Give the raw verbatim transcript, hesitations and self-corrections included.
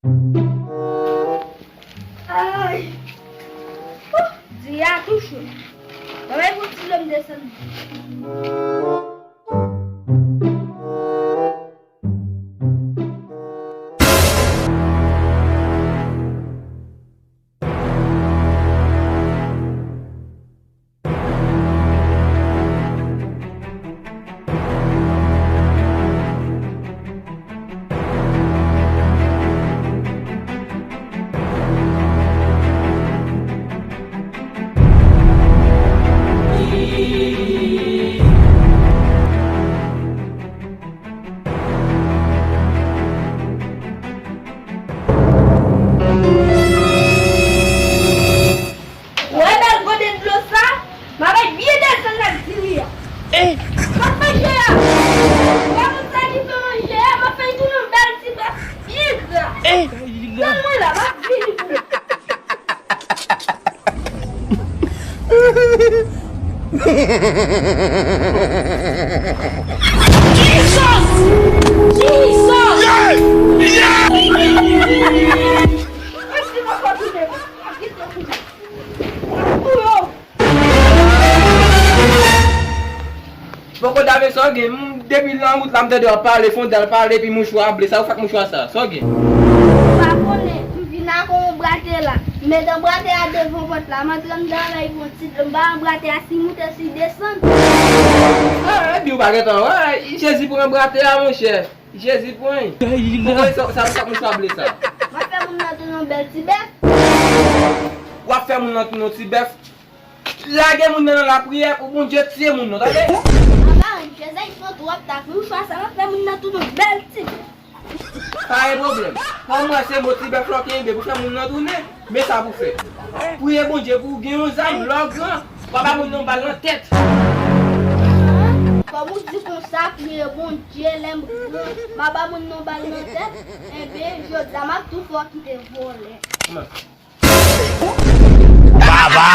Ay! Di a tou cho. Mwen pou ti lòm desann. Wè bèl gode dlo sa, m ap bay byen desann nan diri a. M ap fè jè a. Wè moun sa ki fè manje a, m ap fè l tounen yon bèl ti bèf byen gra. Tann mwen la, m ap vini pou ou. Jesus! Jesus! Poko dave sa w gen, m, depi nan wout la, m tande w ap pale, fondal pale, epi mouchwa ble, sa w fè ak mouchwa sa, sa w gen? Ou pa konnen, m vin ak yon brate la, m met yon brate a devan pòt la, m antre anndan avèk yon ti, m pa yon brate a si moute si desann. Ah, epi ou pa gentan wè, Jezi pran brate a, monchè. Jezi pran. Poko sa, sa w fè ak mouchwa ble sa? M ap fè moun nan tounen yon bèl ti bèf. W ap fè moun nan tounen yon ti bèf? Lage moun nan nan lapriyè pou Bondye tiye moun nan, tande? Papa, Jezi pran twòp tak. Mouchwa sa va fè moun nan tounen bèl ti. Pa gen pwoblèm. Kòm mwen se mo ti bèf la w kenbe pou fè moun nan tounen, men sa pou fè. Priye Bondye pou w gen yon zam, lè w gran, w a ba moun nan yon bal nan tèt. Kòm ou di konsa, priye Bondye, lè m gran, m a ba moun nan yon bal nan tèt, enben, jodi a m ap tou fè w kite vòlè. Baba!